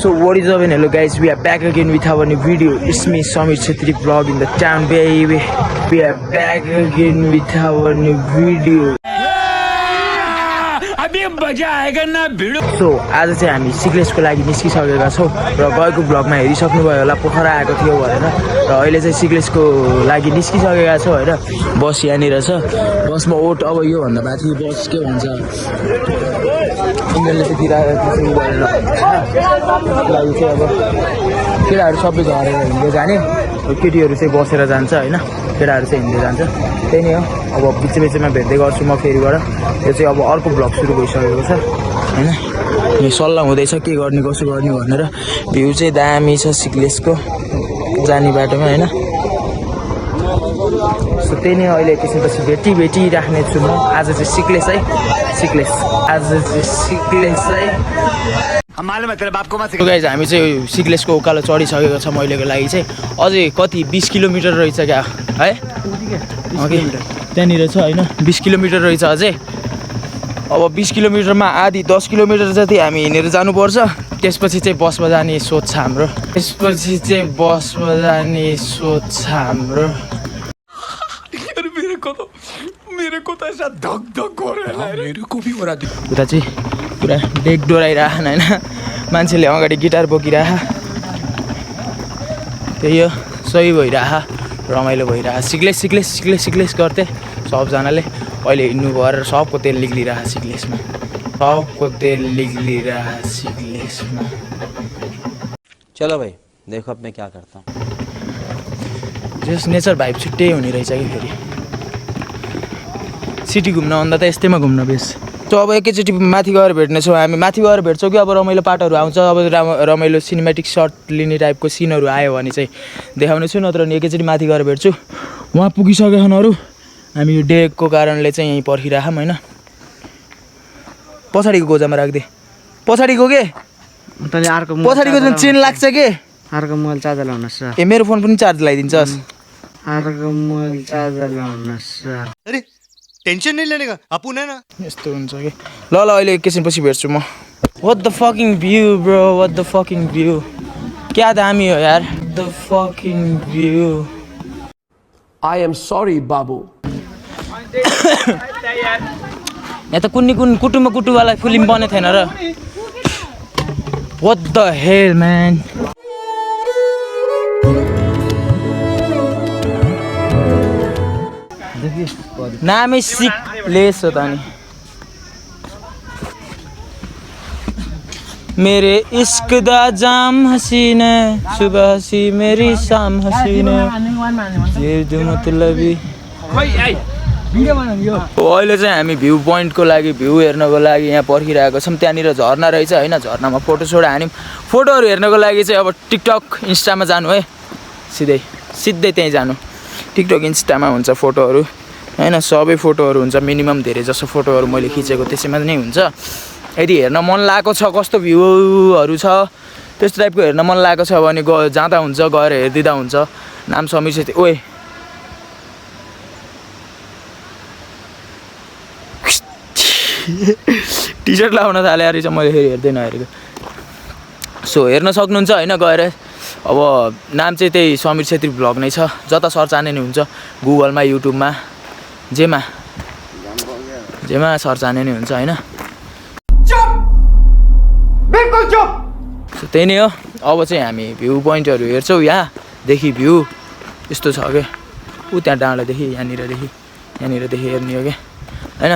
So what is up and hello guys, we are back again with our new video. It's me Samir Chhetri vlog in the town baby. We are back again with our new video. So आज चाहिँ हामी सिक्लेसको लागि निस्किसकेका छौँ र गएको ब्लगमा हेरिसक्नुभयो होला पोखरा आएको थियो भनेर र अहिले चाहिँ सिक्लेसको लागि निस्किसकेका छौँ हैन बस यहाँनिर छ बसमा ओट अब यो भन्दा माथि बस के भन्छ इन्डियनले चाहिँ त्यसरी गरेर लागि चाहिँ अब केटाहरू सबै झरेर हिँड्दै जाने केटीहरू चाहिँ बसेर जान्छ हैन केटाहरू चाहिँ हिँड्दै जान्छ त्यही नै हो अब बिचमा भेट्दै गर्छु म फेरिबाट यो चाहिँ अब अर्को ब्लग सुरु भइसकेको छ हैन यो सल्लाह हुँदैछ के गर्ने कसो गर्ने भनेर भ्यू चाहिँ दामी छ सिक्लेसको जाने बाटोमा हैन सो त्यही नै अहिले एकैछिनपछि भेटी राख्ने छु म आज चाहिँ सिक्लेस है सिक्लेस आज चाहिँ सिक्लेस है गाइज हामी चाहिँ सिक्लेसको उकालो चढिसकेको छ महिलेको लागि चाहिँ अझै कति 20 किलोमिटर रहेछ क्या है त्यहाँनिर छ हैन 20 किलोमिटर रहेछ अझै अब 20 किलोमिटरमा आधी 10 किलोमिटर जति हामी हिँडेर जानुपर्छ त्यसपछि चाहिँ बसमा जाने सोच छ हाम्रो मेरे को तो ऐसा धक धक हो रहा है मेरे को भी हो रहा है उता चाहिँ पुरा डेक डोराइराखन हैन मान्छेले अगाडि गिटार बोकिराख त्यही हो सही भइराख रमाइलो भइराख सिक्लेस गर्थे सबजनाले अहिले हिँड्नु भएर सबको तेल निक्लिराख सिक्लेसमा चलो भाइ देखो अब मैं क्या करता हूँ जस नेचर भाइब छुट्टै हुने रहेछ कि फेरि सिटी घुम्न भन्दा त यस्तैमा घुम्न बेस सो अब एकैचोटि माथि गएर भेट्नेछौँ हामी माथि गएर भेट्छौँ कि अब रमाइलो पाटहरू आउँछ अब रमाइलो सिनेमेटिक सर्ट लिने टाइपको सिनहरू आयो भने चाहिँ देखाउने छु नत्र नि एकैचोटि माथि गएर भेट्छु उहाँ पुगिसकेका छन् अरू हामी यो डेकको कारणले चाहिँ यहीँ पर्खिराखौँ हैन पछाडिको गोजामा राख्दे पछाडिको के पछाडिको चाहिँ चेन लाग्छ के अर्को मोबाइल चार्जर लाउनुहोस् सर ए मेरो फोन पनि चार्ज लगाइदिन्छस् अर्को मोबाइल चार्जर लाउनुहोस् सर अरे टेंशन नहीं लेने का अपुन है ना यस्तो हुन्छ कि ल अहिले एकैछिनपछि भेट्छु म what the fucking view bro what the fucking view क्या दामी हो यार the fucking view I am sorry बाबू यहाँ त कुन कुटुवाला फिल्म बनेको थिएन र व्हाट द हेल म्यान नामै सिक्लेस हो त नि मेरे इश्क दा जाम हसीना सुबह हसी मेरी शाम हसीना ये जो मतलबी अहिले चाहिँ हामी भ्यू पोइन्टको लागि भ्यू हेर्नको लागि यहाँ पर्खिरहेको छौँ त्यहाँनिर झर्ना रहेछ हैन झर्नामा फोटोसोटो हान्यौँ फोटोहरू हेर्नको लागि चाहिँ अब टिकटक इन्स्टामा जानु है सिधै त्यहीँ जानु टिकटक इन्स्टामा हुन्छ फोटोहरू हैन सबै फोटोहरू हुन्छ मिनिमम धेरै जसो फोटोहरू मैले खिचेको त्यसैमा नै हुन्छ यदि हेर्न मन लागेको छ कस्तो भ्यूहरू छ त्यस्तो टाइपको हेर्न मन लागेको छ भने जाँदा हुन्छ गएर हेरिदिँदा हुन्छ नाम समीर छेत्री ओए टी सर्ट लाउन थाले रहेछ मैले फेरि हेर्दै नहेरेको सो हेर्न सक्नुहुन्छ हैन गएर अब नाम चाहिँ त्यही समीर छेत्री भ्लग नै छ जता सर्च हाने नै हुन्छ गुगलमा युट्युबमा जेमा सर्च हाने नै हुन्छ हैन बिल्कुल चुप सो त्यही नै हो अब चाहिँ हामी भ्यू पोइन्टहरू हेर्छौँ यहाँदेखि भ्यू यस्तो छ क्या ऊ त्यहाँ डाँडादेखि यहाँनिरदेखि हेर्ने हो क्या हैन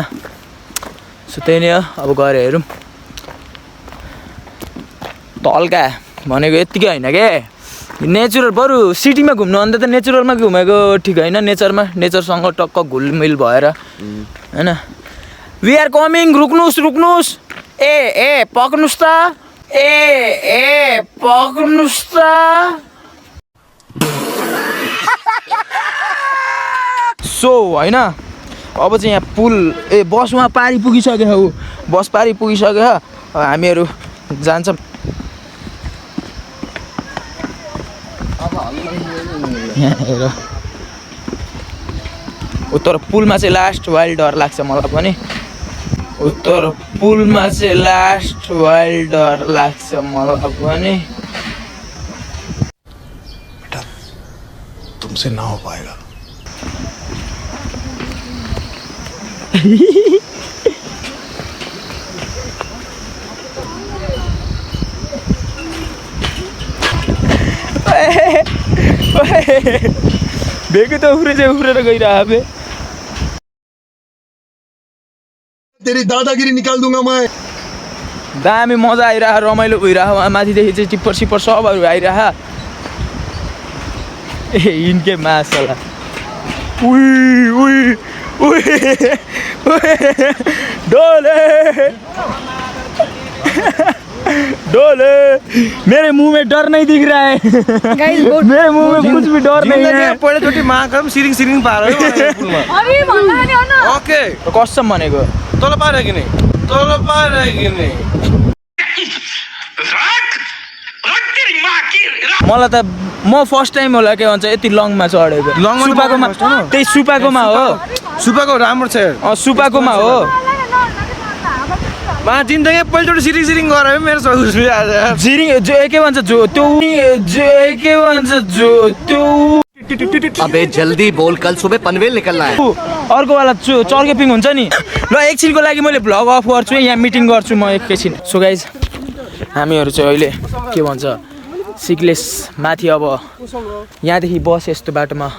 सो त्यही नै हो अब गएर हेरौँ तल्का भनेको यत्तिकै होइन के नेचुरल बरु सिटीमा घुम्नु अन्त त नेचुरलमा घुमेको ठिक होइन नेचरसँग टक्क घुलमिल भएर हैन वी आर कमिङ रुक्नुस् ए पक्नुस् त पक्नुस् त सो हैन अब चाहिँ यहाँ पुल बस वहाँ पारी पुगिसक्यो ऊ बस पारी पुगिसक्यो हामीहरू जान्छौँ यहाँ हेर तर पुलमा चाहिँ लास्ट वाइल्ड डर लाग्छ मलाई पनि उत्तर पुलमा चाहिँ लास्ट वाइल्ड डर लाग्छ मलाई पनि तुमसे ना हो पाएगा भेको त उफ्रेर गइरह बे तेरी दादागिरी निकाल दूंगा मैं दामी मजा आइरह रमाइलो भइरह माथिदेखि चाहिँ टिप्पर सिप्पर सबहरू आइरह ए यिनके मासला उई डोले मेरे मुंह में डर नहीं दिख रहा है मेरे मुंह में कुछ भी डर नहीं है पहिलोचोटि महाकाम सिरिङ पार हो ओके कसम भनेको तल पार कि नै मलाई त म फर्स्ट टाइम होला के भन्छ यति लङमा चढेको सुपाकोमा त्यही सुपाकोमा हो सुपाको राम्रो छ सुपाकोमा हो जिन्दगी पहिलोचोटि सिरिङ गरेर मेरो जिरिङ जो के भन्छ जो त्यो के भन्छ जो त्यो अबे जल्दी बोल कल सुबह पनवेल निकलना है अर्को वाला चर्केपिङ हुन्छ नि ल एकछिनको लागि मैले भ्लग अफ गर्छु यहाँ मिटिङ गर्छु म एकैछिन सो गाइज हामीहरू चाहिँ अहिले के भन्छ सिक्लेस माथि अब यहाँदेखि बस यस्तो बाटोमा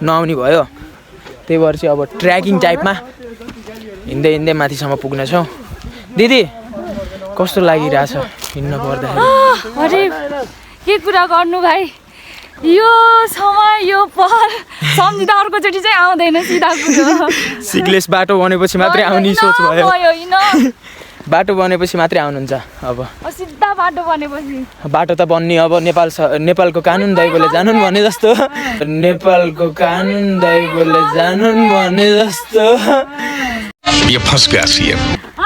नआउने भयो त्यही भएर चाहिँ अब ट्र्याकिङ टाइपमा हिँड्दै माथिसम्म पुग्नेछौँ दिदी कस्तो लागिरहेछ हिँड्न पर्दाखेरि अरे के कुरा गर्नु भाइ यो समय यो पहल सम्झिँदा अर्कोचोटि चाहिँ आउँदैन सिधा कुरो सिक्लेस बाटो बनेपछि मात्रै आउने सोच भयो बाटो बनेपछि मात्रै आउनुहुन्छ अब सिधा बाटो बनेपछि बाटो त बन्ने अब नेपालको कानुन दैवले जानुन् भने जस्तो नेपालको कानुन दैवले जानुन् भने जस्तो ये फंस गया सीएम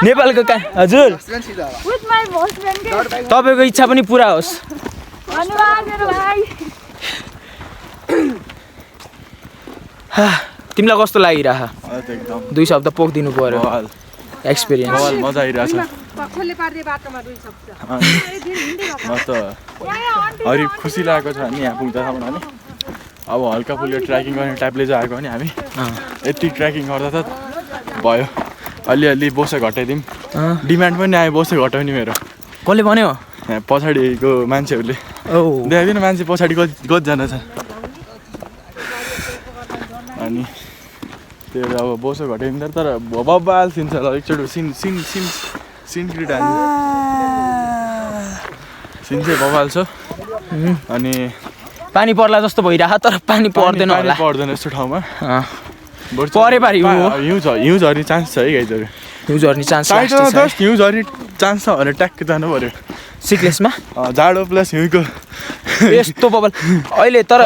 नेपालको हजुर विथ माइ हस्बैन्ड के तपाईको इच्छा पनि पुरा होस् धन्यवाद मेरो भाइ तिमीलाई कस्तो लागिरह दुई शब्द पोखिदिनु पर्यो एक्सपिरियन्स मजा आइरहेछ म त हरि खुसी लागेको छ नि यहाँ पुग्दासम्म भने अब हल्का फुल्का ट्र्याकिङ गर्ने टाइपले चाहिँ आएको नि हामी यति ट्र्याकिङ गर्दा त भयो अलिअलि बोसो घटाइदिउँ डिमान्ड पनि आयो बोसो घटाउने मेरो कसले भन्यो यहाँ पछाडिको मान्छेहरूले देखाइदिनु मान्छे पछाडि कतिजना छ अनि त्यो अब बोसो घटाइदिँदा तर बब्बाल सिन छ ल एकचोटि सिन क्रिट हाल्नु सिन चाहिँ बब्बाल छ अनि पानी पर्ला जस्तो भइरह तर पानी पर्दैन होला पर्दैन यस्तो ठाउँमा परे पारि हिउँ झर्ने चान्स छ है गाइजहरू हिउँ झर्ने चान्स हिउँ झर्ने चान्स छ भने ट्याक्क जानु पर्यो सिक्लेसमा जाडो प्लस हिउँको यस्तो बबल अहिले तर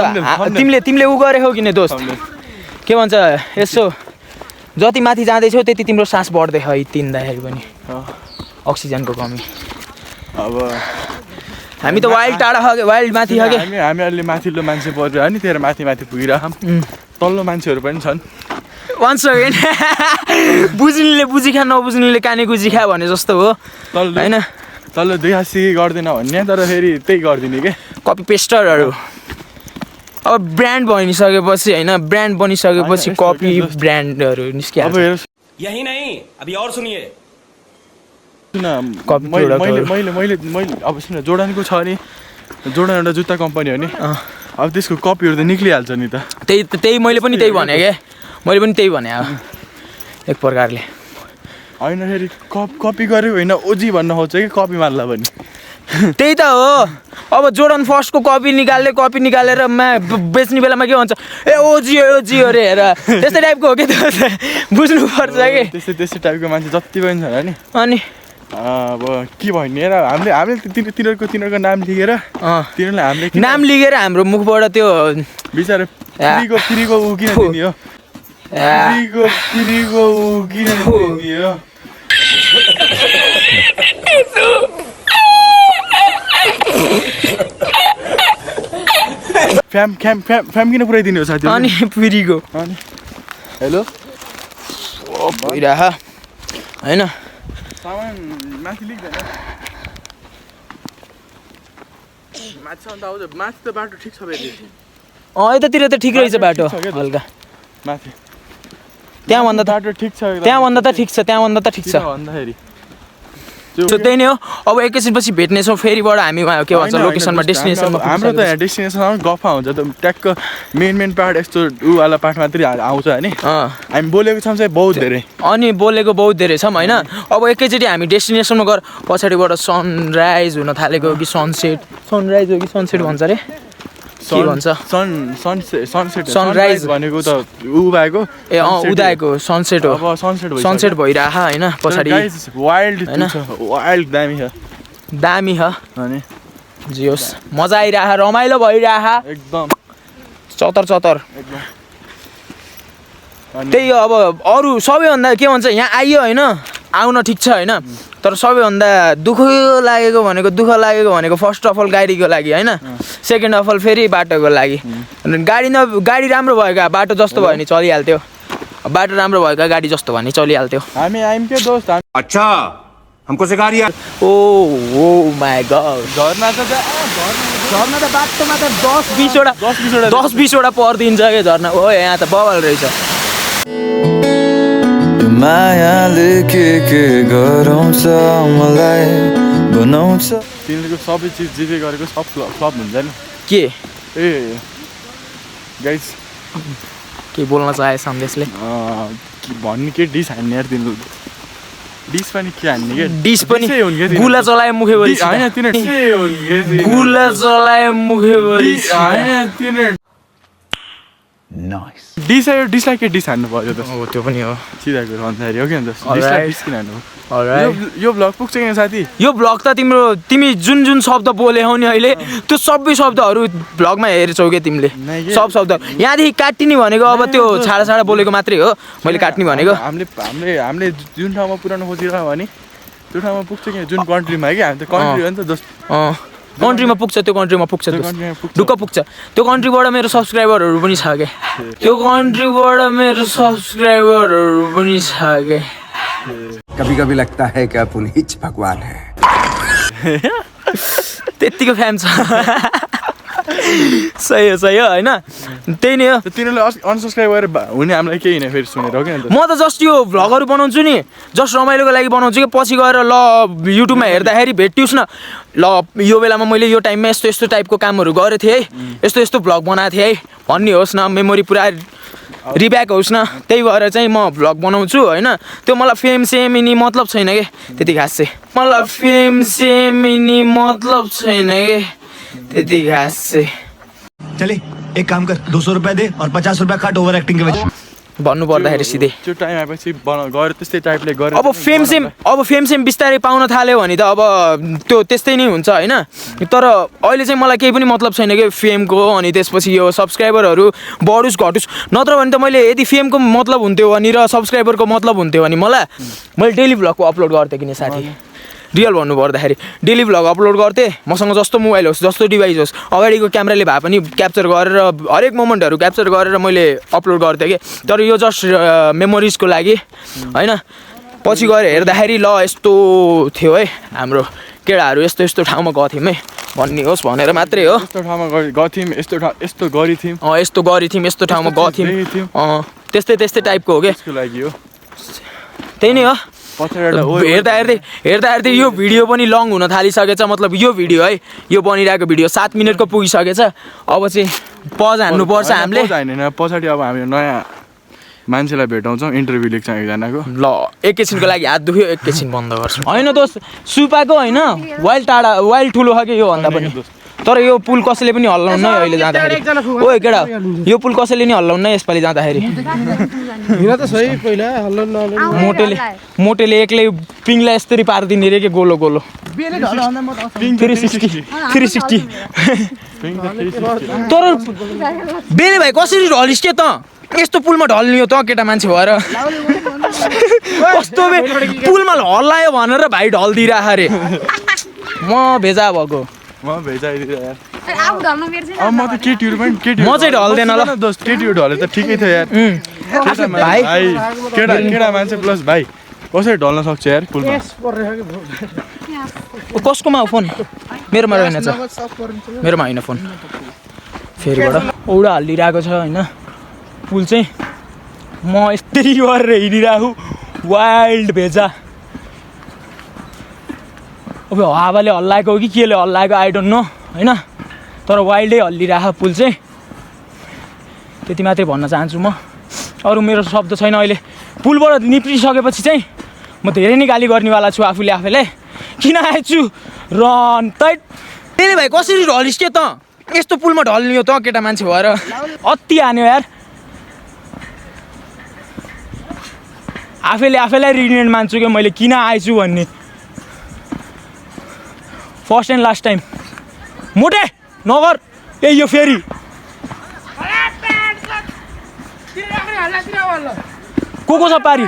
तिमीले उ गरेको किन दोस्त के भन्छ यसो जति माथि जाँदैछौ त्यति तिम्रो सास बढ्दै है तिन्दाखेरि पनि अक्सिजनको कमी अब हामी त वाइल्ड टाढा वाइल्ड माथि हगे हामी अलि माथिल्लो मान्छे परेर नि तेरो माथि पुगिरहँ तल्लो मान्छेहरू पनि छन् वान सेकेन्ड बुझ्नेले बुझी खा नबुझ्नेले काने गुजी खा भने जस्तो हो होइन तल्लो दुई हासी गर्दैन भन्ने तर फेरि त्यही गरिदिने के कपी पेस्टरहरू अब ब्रान्ड बनिसकेपछि होइन ब्रान्ड बनिसकेपछि कपी ब्रान्डहरू निस्किहाल्छ अब हेर्नुहोस् यही नहीं अभी और सुनिए मैले अब सुन जोर्डनको छ नि जोर्डन एउटा जुत्ता कम्पनी हो नि अब त्यसको कपीहरू त निक्लिहाल्छ नि त त्यही मैले पनि त्यही भने क्या मैले पनि त्यही भने अब एक प्रकारले होइन फेरि कपी गरेको होइन ओजी भन्न खोज्छ कि कपी मार्ला भने त्यही त हो अब जोर्डन फर्स्टको कपी निकालेर बेच्ने बेलामा के भन्छ ए ओजी अरे हेर त्यस्तै टाइपको हो कि बुझ्नुपर्छ कि त्यस्तै टाइपको मान्छे जति पनि छ नि अनि अब के भयो नि हामीले तिनीहरूको नाम लिएर तिनीहरूलाई हामीले नाम लिएर हाम्रो मुखबाट त्यो बिचारा फ्रीको ऊ किन दिने हो फ्रीको ऊ किन दिने हो फ्याम किन पुऱ्याइदिने हो साथी अनि फ्रीको अनि हेलो भइरह हैन सामान माथि लिक्दैन माथिसम्म त आउँछ माथि त बाटो ठिक छ फेरि यतातिर त ठिक रहेछ बाटो हल्का माथि त्यहाँभन्दा त बाटो ठिक छ त्यहाँभन्दा त ठिक छ त्यहाँभन्दा त ठिक छ भन्दाखेरि सो त्यही नै हो अब एकैछिनपछि भेट्नेछौँ फेरिबाट हामी के भन्छ लोकेसनमा डेस्टिनेसनमा हाम्रो त यहाँ डेस्टिनेसनमा गफा हुन्छ त ट्याक्क मेन पार्ट यस्तो उवाला पार्ट मात्रै आउँछ हैन हामी बोलेको छौँ चाहिँ बहुत धेरै अनि बोलेको बहुत धेरै छौँ होइन अब एकैचोटि हामी डेस्टिनेसनमा गएर पछाडिबाट सनराइज हुन थालेको कि सनराइज हो कि सनसेट भन्छ अरे के भन्छ सनराइज भनेको त उ भएको ए उदाएको सनसेट हो अब सनसेट सनसेट भइरह होइन पछाडि वाइल्ड दामी छ दामी छ अनि जियोस् मजा आइरह रमाइलो भइरह एकदम चतर त्यही हो अब अरू सबैभन्दा के भन्छ यहाँ आइयो होइन आउन ठिक छ होइन तर सबैभन्दा दुःख लागेको भनेको फर्स्ट अफ अल गाडीको लागि होइन सेकेन्ड अफ अल फेरि बाटोको लागि गाडी राम्रो भएको बाटो जस्तो भयो भने चलिहाल्थ्यो बाटो राम्रो भएको गाडी जस्तो भयो भने चलिहाल्थ्यो हामी आइम के दोस्त अच्छा हमको सिखा रही है ओ माय गॉड झर्ना त बाटोमा त 10-20 वटा पर्दिन्छ के झर्ना ओ यहाँ त बवाल रहेछ मायाले के गराउँछ मलाई बनाउँछ तिनीहरूको सबै चिज जिपे गरेको सब फ्लप हुन्छ नि के ए गाइस के बोल्न चाहे सन्देशले भन्ने के डिस हान्ने यार तिनीहरू डिस पनि के हान्ने के डिस पनि गुला चलाए मुखेभरि होइन तिनीहरू गुला चलाए मुखेभरि होइन तिनीहरू नाइस डिसलाई के डिस हान्नु पर्यो त त्यो पनि हो सिधा कुरा भन्दाखेरि हो कि अन्त डिसलाई डिस किन हान्नु यो भ्लग पुग्छ कि साथी यो भ्लग त तिमी जुन शब्द बोल्यौ नि अहिले त्यो सबै शब्दहरू भ्लगमा हेर्छौ के तिमीले सब शब्द यहाँदेखि काट्टिने भनेको अब त्यो छाडा बोलेको मात्रै हो मैले काट्ने भनेको हामीले जुन ठाउँमा पुऱ्याउनु खोजिरह्यो भने त्यो ठाउँमा पुग्छ कि जुन कन्ट्रीमा कि हामी त कन्ट्री हो नि त दोस्त कन्ट्रीमा पुग्छ त्यो कन्ट्रीमा पुग्छ ढुक्क पुग्छ त्यो कन्ट्रीबाट मेरो सब्सक्राइबरहरू पनि छ के कभी कभी लगता है कि आप उन्हीं भगवान है त्यतिको फ्यान छ सही हो होइन त्यही नै हो तिनीहरूले अनसब्सक्राइब गरेर हुने हामीलाई केही होइन फेरि सुनेर हो कि अन्त म त जस्ट यो भ्लगहरू बनाउँछु नि जस्ट रमाइलोको लागि बनाउँछु कि पछि गएर ल युट्युबमा हेर्दाखेरि भेटियोस् न ल यो बेलामा मैले यो टाइममा यस्तो टाइपको कामहरू गरेको थिएँ है यस्तो भ्लग बनाएको थिएँ है भन्ने होस् न मेमोरी पुरा रिब्याक होस् न त्यही भएर चाहिँ म भ्लग बनाउँछु होइन त्यो मलाई फेम सेम मतलब छैन कि त्यति खास चाहिँ मलाई फेम सेम त्यति खास चाहिँ चले एक काम कर 200 रुपए दे और 50 रुपए काट ओभर एक्टिंग के वजह भन्नु पर्दाखेरि सिधै त्यो टाइम आएपछि गएर त्यस्तै टाइपले गरेर अब फेम सेम बिस्तारै पाउन थाल्यो भने त अब त्यो त्यस्तै नै हुन्छ होइन तर अहिले चाहिँ मलाई केही पनि मतलब छैन कि फेमको अनि त्यसपछि यो सब्सक्राइबरहरू बढोस् घटोस् नत्र भने त मैले यदि फेमको मतलब हुन्थ्यो भने र सब्सक्राइबरको मतलब हुन्थ्यो भने मैले डेली भ्लगको अपलोड गर्थेँ किन साथी रियल भन्नु पर्दाखेरि डेली भ्लग अपलोड गर्थेँ मसँग जस्तो मोबाइल होस् जस्तो डिभाइस होस् अगाडिको क्यामेराले भए पनि क्याप्चर गरेर हरेक मोमेन्टहरू क्याप्चर गरेर मैले अपलोड गर्थेँ कि तर यो जस्ट मेमोरिजको लागि होइन पछि गएर हेर्दाखेरि ल यस्तो थियो है हाम्रो केटाहरू यस्तो ठाउँमा गएको थियौँ है भन्ने होस् भनेर मात्रै हो यस्तो ठाउँमा गएको थियौँ यस्तो गर्थ्यौँ यस्तो ठाउँमा गएको थियौँ त्यस्तै टाइपको हो क्या लागि हो त्यही नै हो हेर्दा यो भिडियो पनि लङ हुन थालिसकेछ मतलब यो भिडियो है यो बनिरहेको भिडियो 7 मिनटको पुगिसकेछ अब चाहिँ पज हान्नुपर्छ हामीले पछाडि अब हामी नयाँ मान्छेलाई भेटाउँछौँ इन्टरभ्यू लेख्छौँ एकजनाको ल एकैछिनको लागि हात दुख्यो एकैछिन बन्द गर्छु होइन दोस्त सुपाको होइन वाइल्ड ठुलो छ कि योभन्दा पनि तर यो पुल कसैले पनि हल्लाउन्न अहिले जाँदाखेरि ओ केटा यो पुल कसैले नि हल्लाउन्न यसपालि जाँदाखेरि मोटेले एक्लै पिङलाई यस्तरी पारिदिने रे के गोलो 360 तर बेले भाइ कसरी ढलिस् के त यस्तो पुलमा ढल्ने हो त केटा मान्छे भएर कस्तो पुलमा हल्लायो भनेर भाइ ढल्दिरह रे म भेजा भएको म त केटीहरू पनि म चाहिँ ढल्दैन ल दोस्त केटीहरू ढले त ठिकै थियो यार भाइ केटा मान्छे प्लस भाइ कसरी ढल्न सक्छ यार पुलमा कसकोमा हो फोन मेरोमा रहेनछ मेरोमा होइन फोन फेरिबाट औडा हल्लिरहेको छ होइन पुल चाहिँ म यस्तै गरेर हिँडिरहेको वाइल्ड भेजा अब हावाले हल्लाएको हो कि केले हल्लाएको आई डोन्ट नो होइन तर वाइल्डै हल्लिरहेको पुल चाहिँ त्यति मात्रै भन्न चाहन्छु म अरू मेरो शब्द छैन अहिले पुलबाट निप्रिसकेपछि चाहिँ म धेरै नै गाली गर्नेवाला छु आफूले आफैलाई किन आएछु रन तैट त्यही भाइ कसरी ढलिस् के त यस्तो पुलमा ढल्ने हो त केटा मान्छे भएर अति हान्यो यार आफैलाई रिग्रेट मान्छु कि मैले किन आएछु भन्ने फर्स्ट एन्ड लास्ट टाइम मोटे नगर ए यो फेरि को छ पारी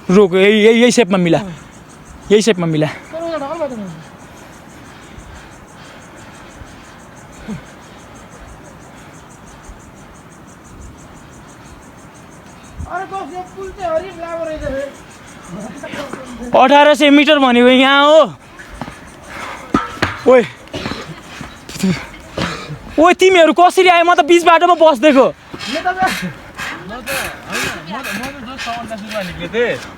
रोक यही सेपमा मिला यही सेपमा मिला अठार 1800 मिटर भनेको यहाँ हो ओए ओए तिमीहरू कसरी आयो म त बिच बाटोमा बस्देको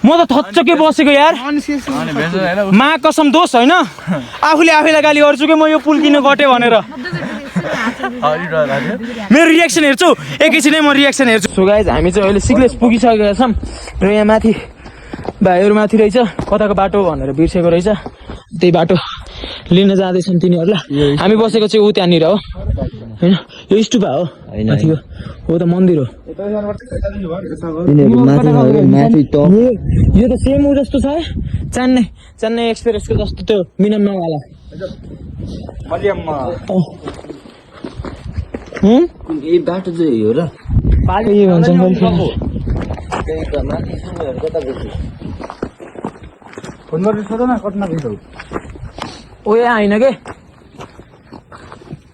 म त थच्चके बसेको यार मा कसम दोष होइन आफूले आफैलाई गाली गर्छु कि म यो पुल किन गटेँ भनेर मेरो रियाक्सन हेर्छु एकैछिनै म रियाक्सन हेर्छु सो गाइज हामी चाहिँ अहिले सिक्लेस पुगिसकेका छौँ र यहाँ माथि भाइहरू माथि रहेछ कताको बाटो भनेर बिर्सेको रहेछ त्यही बाटो लिन जाँदैछन् तिनीहरूलाई हामी बसेको चाहिँ ऊ त्यहाँनिर हो होइन यो स्टुपा हो माथिको हो त मन्दिर हो यो त सेम ऊ जस्तो छ चेन्नई एक्सप्रेसको जस्तो त्यो मिनमवाला यही बाटो चाहिँ हो र के भन्छ फोन गरेर सोध न कट्न गइसौ ओ यहाँ होइन के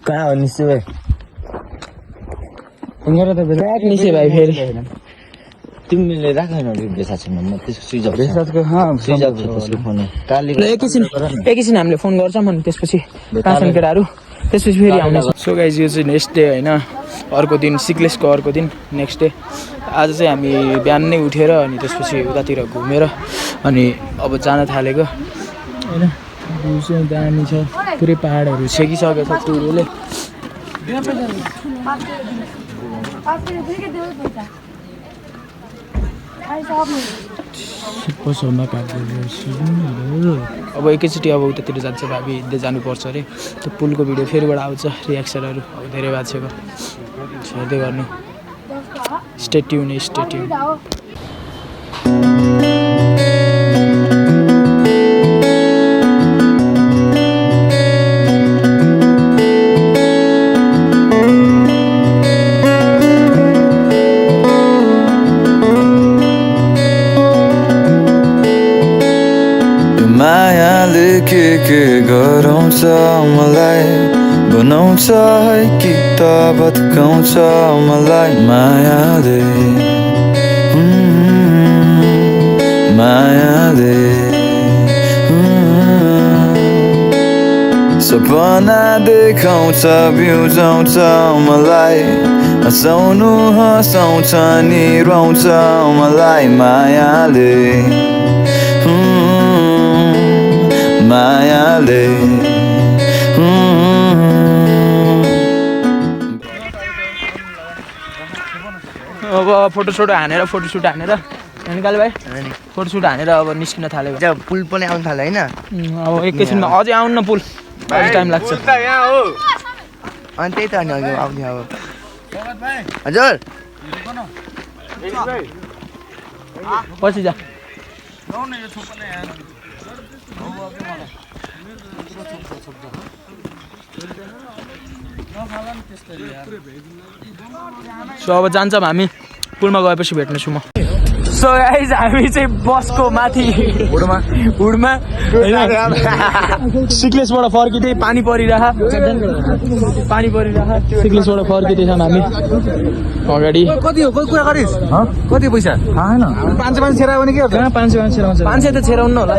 कहाँ हो निश्चय भाइ फोन गरेर त ब्याग निस्क्यो भाइ फेरि तिमीले राख्दैन बेसा छैन म त्यसको स्विच अफ स्विच अफ छ त्यसको फोन काली एकैछिन हामीले फोन गर्छौँ अनि त्यसपछि पाँचजना केटाहरू त्यसपछि फेरि आउने सो गाइज यो चाहिँ नेक्स्ट डे होइन अर्को दिन सिक्लेसको अर्को दिन नेक्स्ट डे आज चाहिँ हामी बिहान नै उठेर अनि त्यसपछि उतातिर घुमेर अनि अब जान थालेको होइन भ्यू चाहिँ दामी छ पुरै पाहाडहरू छेकिसकेको छ टुरोले अब एकैचोटि अब उतातिर जान्छ भाबी हिँड्दै जानुपर्छ अरे त्यो पुलको भिडियो फेरिबाट आउँछ रियाक्सनहरू अब धेरै भएको छ हेर्दै गर्नु स्टे ट्युन मायाले के गराउँछ मलाई बनाउँछ है कि त भत्काउँछ मलाई मायाले सपना देखाउँछ बिउजाउँछ मलाई हँसाउनु हँसाउँछ नि रुवाउँछ मलाई मायाले अब फोटोसुट हानेर निकाल्यो भाइ फोटोसुट हानेर अब निस्किन थाल्यो पुल पनि आउनु थाल्यो होइन अब एकैछिनमा अझै आउनु न पुल अझै टाइम लाग्छ अनि त्यही त अनि अघि आउने अब हजुर पछि जा सो अब जान्छौँ हामी पुलमा गएपछि भेट्नेछु म सो गाइज हामी चाहिँ बसको माथि हुडमा सिक्लेसबाट फर्किँदै पानी परिरह सिक्लेसबाट फर्किँदैछौँ हामी अगाडि कति हो कुरा गरिस् कति पैसा थाहा छैन 500 छेरा भने के कहाँ 500 छेराउँछ 500 त छेराउनु होला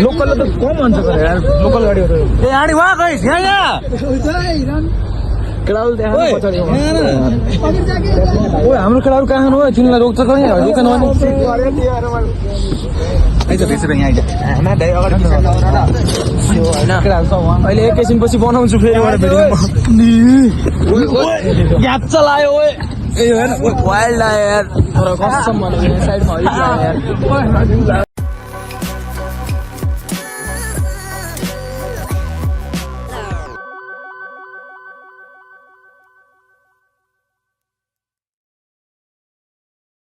लोकल त कम हुन्छ यार लोकल गाडीहरू ए आडी वहाँ गइस यहाँ क्राउड देखा पछाडि ओए हाम्रो केटाहरु कहाँ हो तिमीलाई रोक्छ कहाँ रोक्दैन भने आइज भेसेर यहाँ आइज हैन दाइ अगाडि होइन अहिले एकैछिनपछि बनाउँछु फेरि एउटा भिडियो ग्याप चलायो ओए ए होइन वाइल्ड आयो यार तर कसम भनेको साइडमा यार